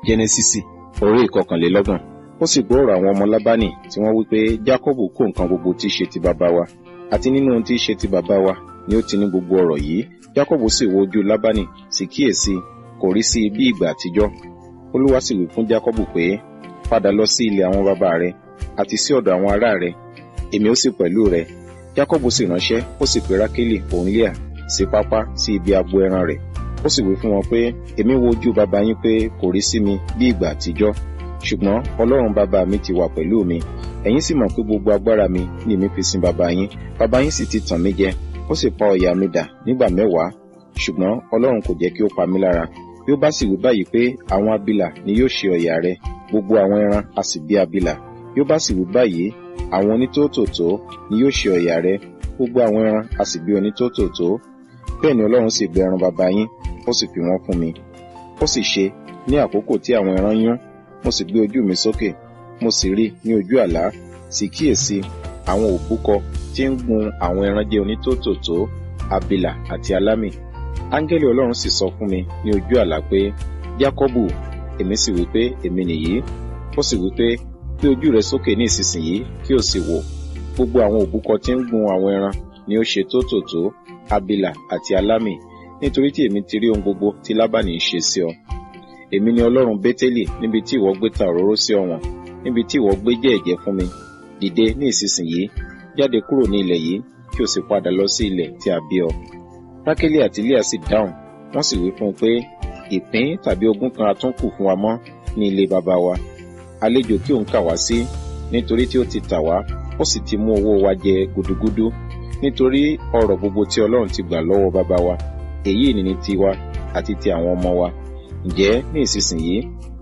Jẹ́nẹ́sísì orí 21. Ó sì gbọ́ ọ̀rọ̀ àwọn ọmọ Lábánì tí wọ́n wí pé Jákọ́bù kó nǹkan gbogbo tí í ṣe ti bàbá wa, àti nínú ohun tí í ṣe ti bàbá wa ni ó ti ní gbogbo ọrọ̀ yìí. Jákọ́bù sì wo ojú Lábánì, sì kíyèsí, kò rí sí i bí ìgbà àtijọ́. Olúwa sì wí fún Jákọ́bù pé, padà lọ sí ilẹ̀ àwọn bàbá rẹ, àti sí ọ̀dọ̀ àwọn ará rẹ, èmi ó sì pẹ̀lú rẹ. Jákọ́bù sì ránṣẹ́, ó sì pe Rákélì òun Líà sí pápá sí ibi agbo ẹran rẹ̀. Ó sì wí fún wọn pé, èmi wo ojú bàbá yín pé kò rí sí mi bí ìgbà àtijọ́, ṣùgbọ́n Ọlọ́run bàbá mi ti wà pẹ̀lú mi. Ẹ̀yin sì mọ̀ pé gbogbo agbára mi ni èmi fi sin bàbá yín. Bàbá yín sì ti tàn mí jẹ, ó sì pa ọ̀yà mi dà nígbà mẹ́wàá, ṣùgbọ́n Ọlọ́run kò jẹ́ kí ó pa mí lára. Bí ó bá sì wí báyìí pé àwọn abilà ni yóò ṣe ọ̀yà rẹ, gbogbo àwọn ẹran a sì bí abilà. Bí ó bá sì wí báyìí, àwọn onítòtòtó ni yóò ṣe ọ̀yà rẹ, gbogbo àwọn ẹran a sì bí onítòtòtó. Bẹ́ẹ̀ ni Ọlọ́run sì gbé ẹran bàbá yín, ó sì fi wọ́n fún mi. Ó sì ṣe ní àkókò tí àwọn ẹran yún, mo sì gbé ojú mi sókè, mo sì rí ní ojú àlá, sì kíyèsí àwọn òbúkọ tí ń gun àwọn ẹran jẹ́ onítòtòtó, abilà àti alámì. Áńgẹ́lì Ọlọ́run sì sọ fún mi ní ojú àlá pé, Jákọ́bù, èmi sì wí pé, èmi nìyí. Ó sì wí pé, gbé ojú rẹ sókè ní ìsinsìnyí kí o sì wò, gbogbo àwọn òbúkọ tí ń gun àwọn ẹran ni ó ṣe tótòtó, abilà àti alámì, nítorí tí èmi ti rí ohun gbogbo tí Lábánì ń ṣe sí ọ. Èmi ni Ọlọ́run Bétélì níbi tí ìwọ gbé ta òróró sí ọ̀wọ̀n, níbi tí ìwọ gbé jẹ́ ẹ̀jẹ́ fún mi. Dìde ní ìsinsìnyí, jáde kúrò ní ilẹ̀ yìí, kí o sì padà lọ sí ilẹ̀ tí a bí ọ. Rákélì àti Líà sì dáhùn, wọ́n sì wí fún un pé, ìpín tàbí ogún kan a tún kù fún wa mọ́ ní ilé baba wa. Àlejò kí òun kà wá sí, nítorí tí ó ti tà wá, ó sì ti mú owó wa jẹ gudugudu. Nítorí ọrọ̀ gbogbo tí Ọlọ́run ti gbà lọ́wọ́ baba wa, èyí ni ní tiwa àti ti àwọn ọmọ wa. Ǹjẹ́ ní ìsinsìnyí,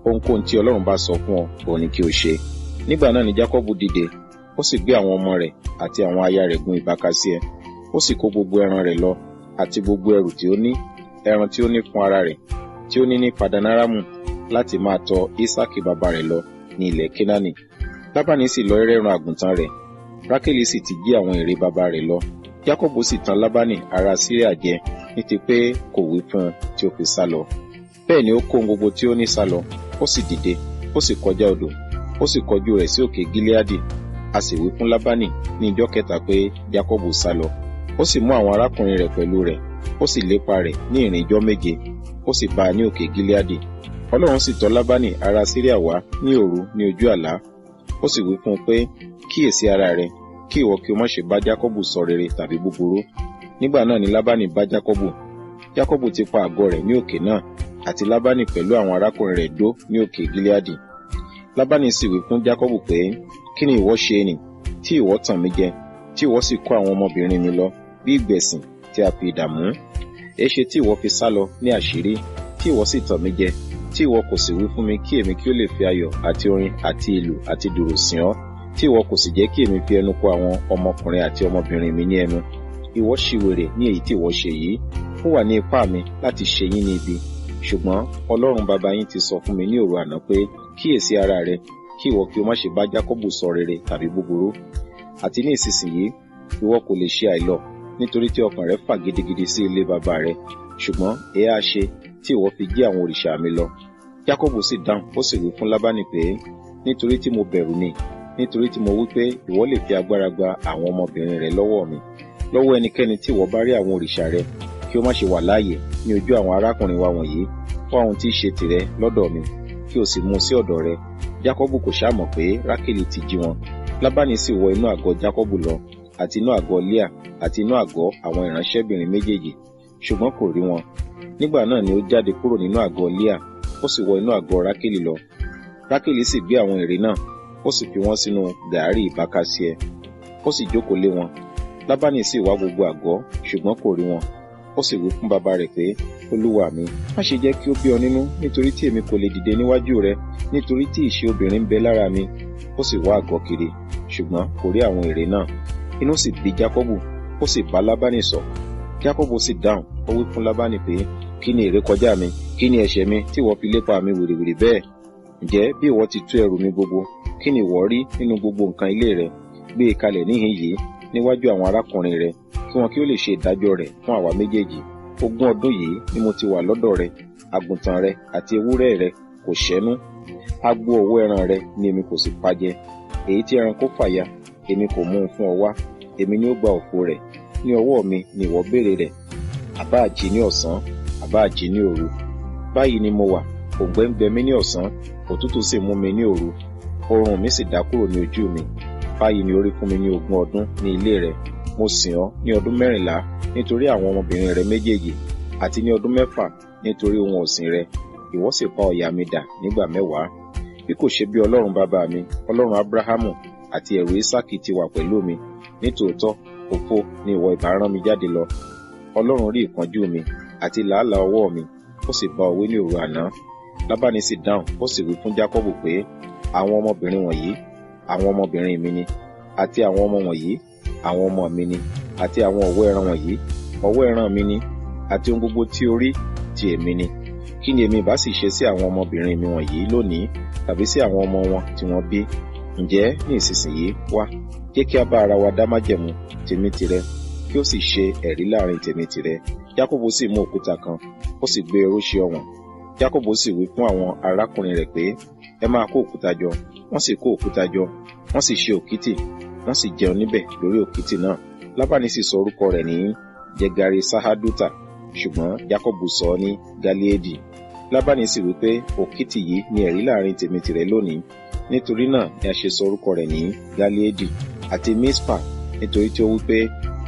ohunkóhun tí Ọlọ́run bá sọ fún ọ, òun ni kí o ṣe. Nígbà náà ni Jákọ́bù dìde, ó sì gbé àwọn ọmọ rẹ̀ àti àwọn aya rẹ̀ gun ìbákasíẹ. Ó sì kó gbogbo ẹran rẹ̀ lọ, àti gbogbo ẹrù tí ó ní, ẹran tí ó ní fún ara rẹ̀, tí ó ní ní Padanaramu, láti máa tọ Ísákì bàbá rẹ̀ lọ ní ilẹ̀ Kénáánì. Lábánì sì lọ rẹ́ran àgùntàn rẹ̀. Rákélì sì ti jí àwọn ère bàbá rẹ̀ lọ. Jákọ́bù sì tan Lábánì ará Síríà jẹ, ní ti pé kò wí fún un tí ó fi sálọ. Bẹ́ẹ̀ ni ó kó ohun gbogbo tí ó ní sálọ, ó sì dìde, ó sì kọjá odò, ó sì kọjú rẹ̀ sí òkè Gíleádì. A sì wí fún Lábánì ní ijọ́ kẹta pé Jákọ́bù sálọ. Ó sì mú àwọn arákùnrin rẹ̀ pẹ̀lú rẹ̀, ó sì lépa rẹ̀ ní ìrìn ijọ́ méje, ó sì bá a ní òkè Gíleádì. Ọlọ́run sì tọ̀ Lábánì ará Síríà wá ní òru ní ojú àlá. Ó sì wí fún un pé, kíyèsí ara rẹ, kí ìwọ kí o má ṣe bá Jákọ́bù sọ rere tàbí búburú. Nígbà náà ni Lábánì bá Jákọ́bù. Jákọ́bù ti pa àgọ́ rẹ̀ ní òkè náà, àti Lábánì pẹ̀lú àwọn arákùnrin rẹ̀ dó ní òkè Gíleádì. Lábánì sì wí fún Jákọ́bù pé, kí ni ìwọ ṣe nì, tí ìwọ tàn mí jẹ, tí ìwọ sì kó àwọn ọmọbìnrin mi lọ bí ìgbẹ̀sìn tí a fi idà mú? Èéṣe tí ìwọ fi sálọ ní àṣírí, tí ìwọ sì tàn mí jẹ, tí ìwọ kò sì wí fún mi kí èmi kí ó lè fi ayọ̀ àti orin àti ìlù àti dùrù sìn ọ́, tí ìwọ kò sì jẹ́ kí èmi fi ẹnu kò àwọn ọmọkùnrin àti ọmọbìnrin mi ní ẹnu. Ìwọ ṣiwèrè ní èyí tí ìwọ ṣe yìí, ó wà ní ipá mi láti ṣe yín ní ibi. Ṣùgbọ́n Ọlọ́run bàbá yín ti sọ fún mi ní òru àná pé, kíyèsí ara rẹ, kí ìwọ kí o má ṣe bá Jákọ́bù sọ rere tàbí búburú. Àti ní ìsinsìnyí, ìwọ kò lè ṣe àìlọ, nítorí tí ọkàn rẹ fà gidigidi sí ilé bàbá rẹ. Ṣùgbọ́n èé ha ṣe tí ìwọ fi jí àwọn òrìṣà mi lọ? Jákọ́bù sì dáhùn, ó sì wí fún Lábánì pé, nítorí tí mo bẹ̀rù ni, nítorí tí mo wí pé ìwọ lè fi agbára gba àwọn ọmọbìnrin rẹ lọ́wọ́ mi. Lọ́wọ́ ẹnikẹ́ni tí ìwọ bá rí àwọn òrìṣà rẹ, kí ó má ṣe wà láàyè ní ojú àwọn arákùnrin wa wọ̀nyí, wá ohun tí í ṣe tìrẹ lọ́dọ̀ mi, kí o sì mú un sí ọ̀dọ̀ rẹ. Jákọ́bù kò ṣáà mọ̀ pé Rákélì ti jí wọn. Lábánì sì wọ inú àgọ́ Jákọ́bù lọ, àti inú àgọ́ Líà, àti inú àgọ́ àwọn ìránṣẹ́bìnrin méjèèjì, ṣùgbọ́n kò rí wọn. Nígbà náà ni ó jáde kúrò nínú àgọ́ Líà, ó sì wọ inú àgọ́ Rákélì lọ. Rákélì sì gbé àwọn ère náà, ó sì fi wọ́n sínú gàárì ìbákasíẹ, ó sì jókòó lé wọn. Lábánì sì wá gbogbo àgọ́, ṣùgbọ́n kò rí wọn. Ó sì wí fún bàbá rẹ̀ pé, olúwa mi, má ṣe jẹ́ kí ó bí ọ nínú, nítorí tí èmi kò lè dìde níwájú rẹ, nítorí tí ìṣe obìnrin ń bẹ lára mi. Ó sì wá àgọ́ kiri, ṣùgbọ́n kò rí àwọn ère náà. Inú sì bí Jákọ́bù, ó sì bá Lábánì sọ. Jákọ́bù sì dáhùn, ó wí fún Lábánì pé, kí ni ìrékọjá mi, kí ni ẹ̀ṣẹ̀ mi tí ìwọ fi lépa mi wìrìwìrì bẹ́ẹ̀? Ǹjẹ́ bí ìwọ ti tú ẹrù mi gbogbo, kí ni ìwọ rí nínú gbogbo nǹkan ilé rẹ? Gbé e kalẹ̀ níhìn yìí níwájú àwọn arákùnrin rẹ, kí wọn kí ó lè ṣe ìdájọ́ rẹ̀ fún àwa méjèèjì. Ogún ọdún yìí ni mo ti wà lọ́dọ̀ rẹ, àgùntàn rẹ àti ewúrẹ́ rẹ kò kò ṣẹ́nu. Agbo ọ̀wọ́ ẹran rẹ ni èmi kò sì pa jẹ. Èyí tí ẹranko fàya, èmi kò mú un fún ọ wá, èmi ni ó gba òfo rẹ̀. Ní ọwọ́ mi ni ìwọ béèrè rẹ̀. Àbá jí ní ọ̀sán, àbá jí ní òru. Báyìí ni mo wà, òǹgbẹ ń gbẹ mí ní ọ̀sán, òtútù sì mú mi ní òru. Oorun mi sì dá kúrò ní ojú mi. Báyìí ni ó rí fún mi ní 20 ọdún ní ilé rẹ. Mo sìn ọ́ ní ọdún 14 nítorí àwọn ọmọbìnrin rẹ méjèèjì, àti ní ọdún 6 nítorí ohun ọ̀sìn rẹ. Ìwọ sì pa ọ̀yà mi dà nígbà 10. Bí kò ṣe bí Ọlọ́run bàbá mi, Ọlọ́run Ábúráhámù àti ẹ̀rù Ísákì ti wà pẹ̀lú mi, nítòótọ́ òfo ni ìwọ ìbá rán mi jáde lọ. Ọlọ́run rí ìpọ́njú mi àti làálàá ọwọ́ mi, ó sì bá ọ wí ní òru àná. Lábáni sì dáhùn, ó sì wí fún Jákọ́bù pé, àwọn ọmọbìnrin wọ̀nyí, àwọn ọmọbìnrin mi ni, àti àwọn ọmọ wọ̀nyí, àwọn ọmọ mi ni, àti àwọn ọ̀wọ́ ẹran wọ̀nyí, ọ̀wọ́ ẹran mi ni, àti ohun gbogbo tí o rí ti èmi ni. Kí ni èmi ìbá sì ṣe sí àwọn ọmọbìnrin mi wọ̀nyí lónìí, tàbí sí àwọn ọmọ wọn tí wọ́n bí? Ǹjẹ́ ní ìsinsìnyí wá, jẹ́ kí a bá ara wa dá májẹ̀mú, tèmi tìrẹ, kí ó sì ṣe ẹ̀rí láàrin tèmi tìrẹ. Jákọ́bù sì mú òkúta kan, ó sì gbé oró ṣe ọ̀wọ̀n. Jákọ́bù sì wí fún àwọn arákùnrin rẹ̀ pé, ẹ máa kó òkúta jọ. Wọ́n sì kó òkúta jọ, wọ́n sì ṣe òkìtì, wọ́n sì jẹun níbẹ̀ lórí òkìtì náà. Lábáni sì sọ orúkọ rẹ̀ ní Jẹgari Sahaduta, ṣùgbọ́n Jákọ́bù sọ ọ́ ní Galeedi. Lábáni sì wí pé, òkìtì yìí ni ẹ̀rí láàrin tèmi tìrẹ lónìí. Nítorí náà ni a ṣe sọ orúkọ rẹ̀ ní Galeedi, àti Mispa, nítorí tí ó wí pé,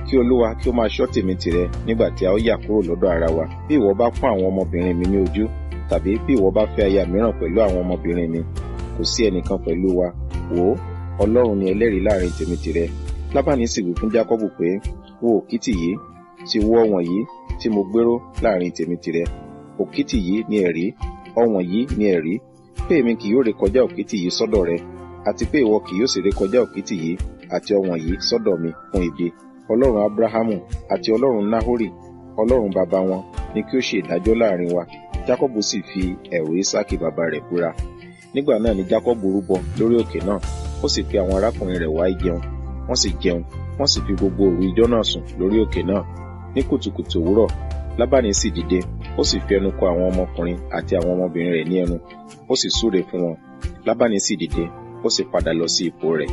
kí Olúwa kí ó máa ṣọ́ tèmi tìrẹ nígbà tí a ó yà kúrò lọ́dọ̀ ara wa. Bí ìwọ bá pọ́n àwọn ọmọbìnrin mi ní ojú, tàbí bí ìwọ bá fẹ́ aya mìíràn pẹ̀lú àwọn ọmọbìnrin mi, kò sí ẹnìkan pẹ̀lú wa. Wò ó, Ọlọ́run ni ẹlẹ́rìí láàrin tèmi tìrẹ. Lábáni sì wí fún Jákọ́bù pé, wo òkìtì yìí, ti wo ọ̀wọ̀n yìí tí mo gbéró láàrin tèmi tìrẹ. Òkìtì yìí ni ẹ̀rí, ọ̀wọ̀n yìí ni ẹ̀rí, pé èmi kì yóò rékọjá òkìtì yìí sọ́dọ̀ rẹ, àti pé ìwọ kì yóò sì rékọjá òkìtì yìí àti ọ̀wọ̀n yìí sọ́dọ̀ mi fún ibi. Ọlọ́run Ábúráhámù àti Ọlọ́run Náhórì, Ọlọ́run bàbá wọn, ni kí ó ṣe ìdájọ́ láàrin wa. Jákọ́bù sì fi ẹ̀rù Ísákì bàbá rẹ̀ búra. Nígbà náà ni Jákọ́bù rúbọ lórí òkè náà, ó sì pe àwọn arákùnrin rẹ̀ wá jẹun. Wọ́n sì jẹun, wọ́n sì fi gbogbo òru ijọ́ náà sùn lórí òkè náà. Ní kùtùkùtù òwúrọ̀, Lábáni sì dìde, ó sì fi ẹnu kò àwọn ọmọkùnrin àti àwọn ọmọbìnrin rẹ̀ ní ẹnu, ó sì súre fún wọn. Lábáni sì dìde, ó sì padà lọ sí ipò rẹ̀.